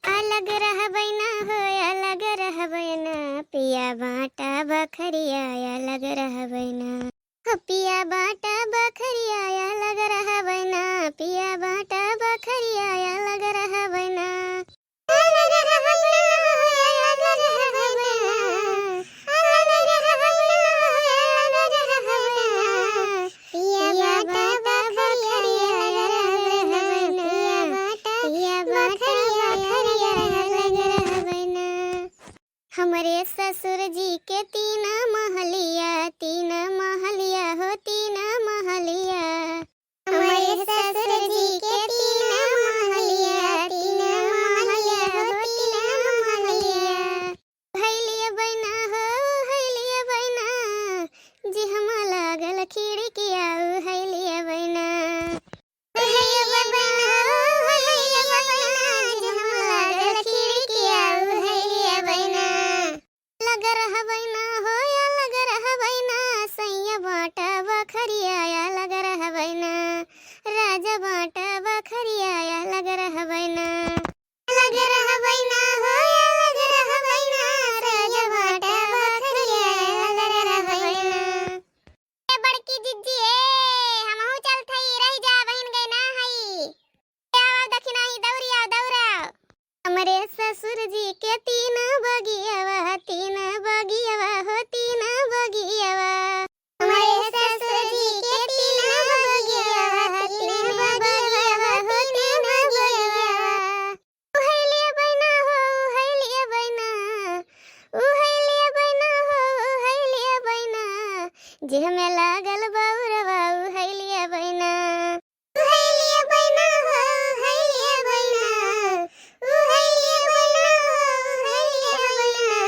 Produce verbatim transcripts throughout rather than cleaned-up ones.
अलग रहबै ना हो, अलग रहबै ना, पिया बाँटा बखरिया, अलग रहबै ना। हो पिया बाँटा बखरिया, अलग रहबै ना, पिया बाँटा बखरिया, अलग रहबै ना। अलग रहबै ना हो, अलग रहबै ना, अलग रहबै ना हो, अलग रहबै ना। पिया बाँटा बखरिया, अलग रहबै ना, पिया बाँटा बखरिया, अलग रहबै ना। हमरे ससुर जी के तीन महलिया, तीन महलिया हो, तीन महलिया। हमरे ससुर जी के तीन महलिया, तीन महलिया हो, तीन महलिया। उहै लियबै ना हो, उहै लियबै ना, जे हमा लागल खिड़किया, उहै लियबै ना। उहै लियबै ना हो, उहै लियबै ना, जे हमा लागल खिड़किया, उहै लियबै ना। अलग रहबै ना हो, अलग रहबै ना, सैया बाँटा बखरिया, अलग रहबै ना, राजा बाँटा बखरिया, अलग रहबै ना। अलग रहबै ना हो, अलग रहबै ना, सैया बाँटा बखरिया, अलग रहबै ना। ए बड़की जिज्जी, ए, हमहू चलत हई, रहि जा, बहिन गए ना हई। ए, आवा दखिनही, दौरी आवा, दौरा। हमरे ससुर जी के तीन बगियवा, तीन बगियवा हो, तीन बगियवा। हमरे ससुर जी के तीन बगियवा, तीन बगियवा हो, तीन बगियवा। उहै लियबै ना हो, उहै लियबै ना, उहै लियबै ना हो, उहै लियबै ना, जेहमे लागल बौरवा, उहै लियबै ना। उहै लियबै ना हो, उहै लियबै ना, उहै लियबै ना हो, उहै लियबै ना,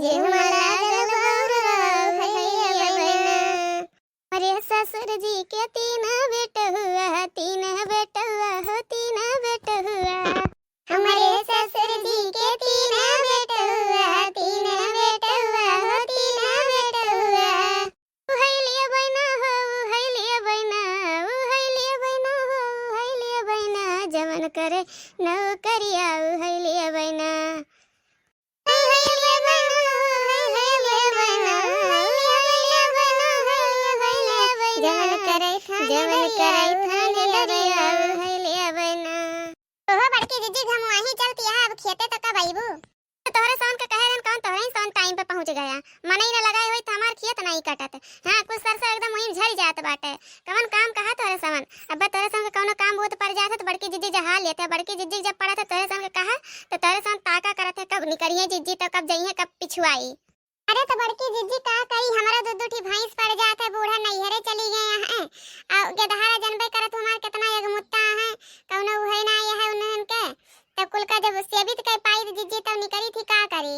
जेहमा लागल बौरवा, उहै लियबै ना। हमरे ससुर जी के तीन बेटहुआ, तीन बेटहुआ हो, तीन बेटहुआ। हमरे ससुर जी के तीन बेटहुआ, तीन बेटहुआ हो, तीन बेटहुआ। उहै लियबै ना हो, उहै लियबै ना, उहै लियबै ना हो, उहै लियबै ना, जवन करे नौकरिया, उहै लियबै ना। उहै लियबै ना हो, उहै लियबै ना, उहै लियबै ना हो, उहै लियबै ना, जवन करे थानेदारिया, जवन करे थानेदारिया, उहै लियबै ना। ओहो बड़की जिज्जी, घमुआही चलती है, अब खेते तो कब अइबू? तो तोहरे सवन के कहे रहन, कौन तोहरे ही सवन टाइम पे पहुँच गया। मनई न लगाए होई तो हमार खेत नाई कटत। हाँ, कुछ सरसों एकदम वहीं झड़ जात बाटे। कवन काम कहा तोहरे सवन? अब तोहरे सवन के कौनो काम बहुत पड़ जात है तो बड़की जिज्जी जहा लेते। बड़की जिज्जी जब पड़त है तोहरे सवन के कहा, तो तोहरे सवन ताका करत है, कब निकरिए जिज्जी, तो कब जइहे, कब पिछुआई। अरे तो बड़की जिज्जी का करी, हमरा दू दू ठी भैंस पड़ जात है, बूढ़ा नैहरे चली गए हैं, आ गेदहारा जनबे करत हमार कितना यगमुत्ता है, कौनो उहे ना ये है उन्हन के। तब कुल का जब सेवित कर पाई तो जिज्जी तब निकरी थी का करी।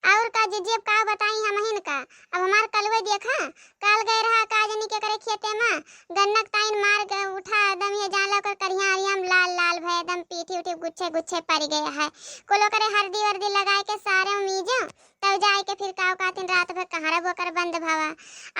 और का जिज्जी, अब का बताई हमहिन का, अब हमार कलवे देखा, काल गए रहा का जनी के करे खेते में, गन्नक ताइन मार के उठा एकदम ये जान लो कर करिया अरिया में लाल लाल भय एकदम पीठी उठी गुच्छे गुच्छे पड़ गए है। कुल ओकरे हरदी वरदी लगाए के सारे मीजो, तब जाए के फिर काव कातिन रात भर कहाँ रह बोकर बंद भवा।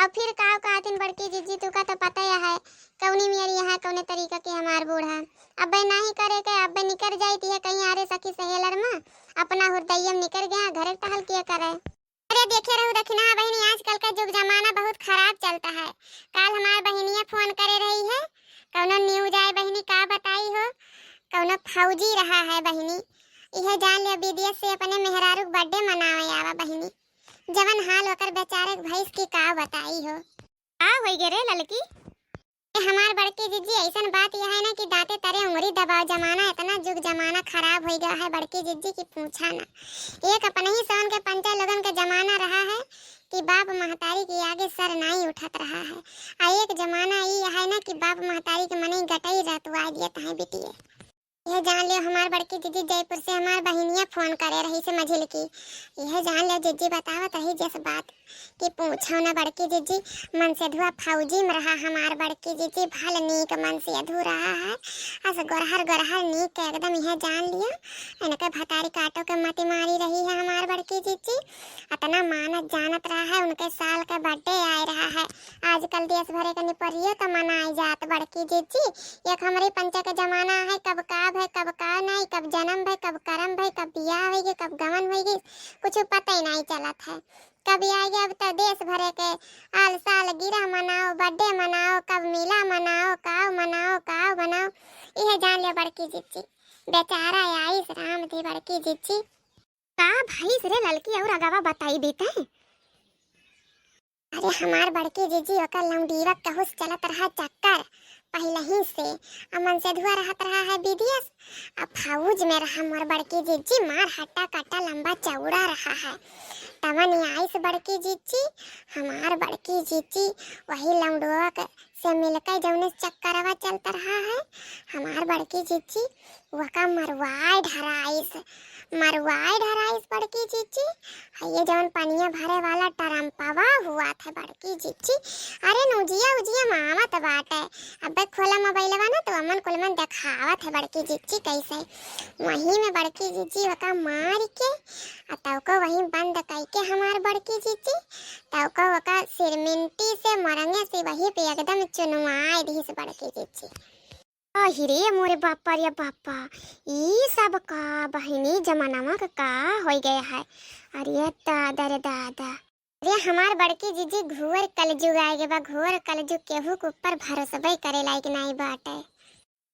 अब फिर काव कातिन बड़की जिज्जी, तुका तो पता ही है कौनी मेरी यहाँ कौने तरीका के हमार बूढ़ा। अब्बे नाही करे के, अब्बे निकर जाइत है कहीं आरे सखी सहेलर में, अपना हुरदैया में निकर गया, घरे टहल किया करे। अरे देखे रहू दखिना बहिनी, आजकल का जुग जमाना बहुत खराब चलता है। काल हमार बहिनिया फोन करे रही है, कौनो न्यूज आए बहिनी, का बताई हो, कौनो फौजी रहा है बहिनी, इहे जान लियो विदेश से अपने मेहरारू के बर्थडे मनावे आवा बहिनी। जवन हाल ओकर बेचारे के भैंस की का बताई हो। का होई गे रे ललकी? ए हमार बड़की जिज्जी, ऐसन बात यह है ना कि दांते तरे उंगली दबाओ, जमाना इतना जुग जमाना खराब होई गया है बड़की जिज्जी की पूछा ना। एक अपने ही सवन के पंचा लोगन के जमाना रहा है कि बाप महतारी के आगे सर नाई उठत रहा है, आ एक जमाना ई है ना कि बाप महतारी के मनई गटई रतुआ दिए तहें बिटिए। यह जान लियो हमार बड़की जिज्जी, जयपुर से हमार बहिनिया फोन करे रही से मझिल की। यह जान लियो जिज्जी बतावत रही जस बात कि पूछो ना बड़की जिज्जी, मनसेधुआ फौजी में रहा हमार बड़की जिज्जी, भल नीक मनसेधु रहा है। अस गोरहर गोरहर नीक के एकदम यह जान लियो, इनके भतारी काटो के मती मारी रही है हमार बड़की जिज्जी। इतना मानत जानत रहा है, उनके साल का बर्थडे आए रहा है। आजकल देश भरे के निपरियो तो मनाए जात बड़की जिज्जी। एक हमरे पंचे के जमाना है, कब का भय, कब का नाई, कब जन्म भय, कब करम भय, कब बियाह होइगे, कब गवन होइगे, कुछ पता ही नाई चलत है। कब आइगे अब तो देश भरे के आल साल गिरह मनाओ, birthday मनाओ, कब मिला मनाओ, काव मनाओ, काव मनाओ, इहे जान ले बड़की जिज्जी। बेचारा आइस राम दी बड़की जिज्जी। का भइस रे ललकी, और अगवा बताई बीते? अरे हमार बड़की जिज्जी, ओकर लौंडीवा कहूस चलत रहा चक्कर पहिलहीं से। अमन से धुआ रहत रहा है विदेश, अब फौज में रहा मोर बड़की जिज्जी, मार हट्टा कट्टा लंबा चौड़ा रहा है। तवन आइस बड़की जिज्जी, हमार बड़की जिज्जी, वही लौंडुआ के से मिलके जौने चक्करवा चलत रहा है, हमार बड़की जिज्जी वका मरवाए ढराइस, मरवाए ढराइस बड़की जिज्जी। ये जौन पनिया भरे वाला टरम्पवा हुआ था बड़की जिज्जी, अरे नौजिया उजिया मावत बाटे, अबे खोला मोबाइलवा ना तो अमन कुलमन देखावत है बड़की जिज्जी कैसे। वहीं में बड़की जिज्जी वका मार के आ तौको वहीं बंद कई के हमार बड़की जिज्जी, तौको वका सिरमिंटी से मरंगे से वही पे एकदम चुनवाए दीस बड़की जिज्जी। अहि रे मोरे बापा रे बापा, ई सब का बहिनी जमानावा का का होइ गया है। अरे दादा रे दादा। अरे हमार बड़की जिज्जी, घोर कलजुग आए गे बा, घोर कलजुग, केहू के ऊपर भरोसबे करे लायक नाई बाटे।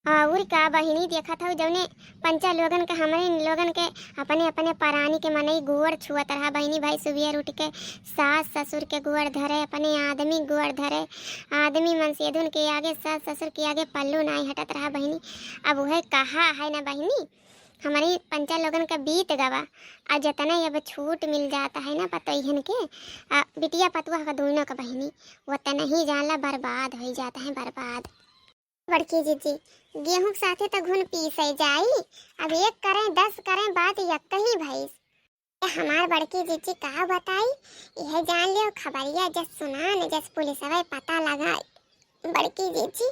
और का बहिनी, देखत हऊ जौने पंचा लोगन के, हमरे इन लोगन के अपने अपने परानी के मनई गोड़ छुअत रहा बहिनी भाई, सुबेर उठ के सास ससुर के गोड़ धरे, अपने आदमी गोड़ धरे, आदमी मनसेधुन के आगे, सास ससुर के आगे पल्लू नाई हटत रहा बहिनी। अब उहे कहा है ना बहिनी, हमरे पंचा लोगन का बीत गवा, आ जतना अब छूट मिल जाता है ना पतोहियन के, आ बिटिया पतुआ का दोनों का बहिनी, वतना ही जान ला बर्बाद होइ जाता है, बर्बाद। बड़की जिज्जी, गेहूं के साथे त घुन पीसे जाई, अब एक करें दस करें बात यक्कही भइस। ए हमार बड़की जिज्जी का बताई, इहे जान लियो खबरिया जस सुनान जस पुलिसवे पता लगा। बड़की जिज्जी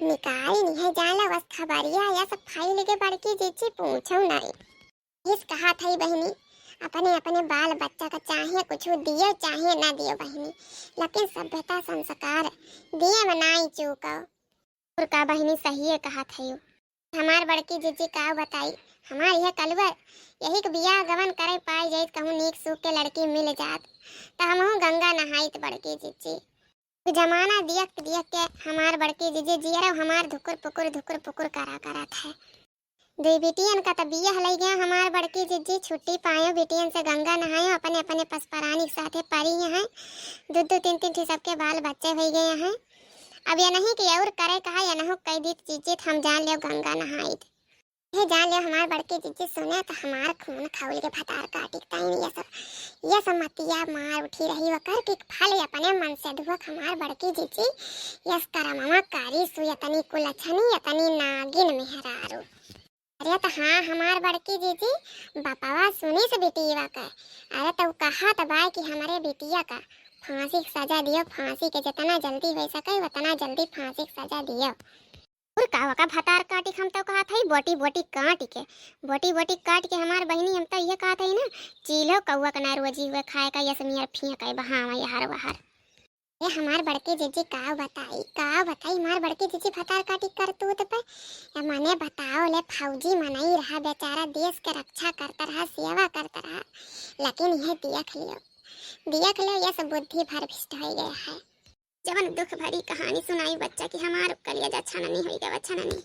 निकाई निहे जान लो बस खबरिया यस फैल गे बड़की जिज्जी पूछो नाई। इस कहा थई बहिनी, अपने अपने बाल बच्चा का चाहे कुछ दियो चाहे ना दियो बहिनी, लेकिन सभ्यता संस्कार दिए में नाई चूको। और का बहिनी, सहिए कहा थई। हमार बड़की जिज्जी का बताई, हमार यह कलवर यही के बियाह गवन करे पाई जाइत, कहूँ नीक सूख के लड़की मिल जात, त हमहूँ गंगा नहाइत बड़की जिज्जी। जमाना दियक दियक के हमार बड़की जिज्जी जियरो हमार धुकुर पुकुर धुकुर पुकुर करा करत है। दुई बिटियन का त बियाह लई गया हमार बड़की जिज्जी, छुट्टी पायो बिटियन से गंगा नहायो, अपने अपने पसपरानी के साथे परी हैं, दू दू तीन तीन ठी सबके बाल बच्चे होइ गए हैं। अब ये नहीं कि और करे कहा, ये नहो कह दीत जिज्जी, त हम जान लियो गंगा नहाइत। हे जान लियो हमार बड़की जिज्जी सुने त हमार खून खौल के भतार काटी ताइन ये सब, ये सब मतिया मार उठी रही वकर कि फल अपने मन से धुअक हमार बड़की जिज्जी, यस करमवा करी सु यतनी कुलछनी यतनी नागिन मेहरारू। अरे त हाँ हमार बड़की जिज्जी, बपवा सुनिस बिटीवा के, अरे त उ कहत बाय कि हमरे बिटिया का फांसी के सजा दियो, फांसी के जितना जल्दी होइ सके उतना जल्दी फांसी के सजा दियो। और का वका भतार काटी, हम तो कहत हई बोटी बोटी काट के, बोटी बोटी काट के हमार बहिनी, हम तो ये कहत हई ना, चील्हो कौआ के ना रोजी हुए खाए का, यस मियर फिया का बहावा यहर वहर। ए हमार बड़की जिज्जी का बताई, का बताई हमार बड़की जिज्जी भतार काटी करतूत पे। ए मने बताओ ले, फौजी मनई रहा बेचारा, देश के रक्षा करता रहा, सेवा करता रहा, लेकिन ये देख लियो, देख लियो, यस बुद्धि भरभिष्ट होइ गया है। जवन दुख भरी कहानी सुनाई बच्चा की हमार कलिया जा छननी होइ गवा छननी।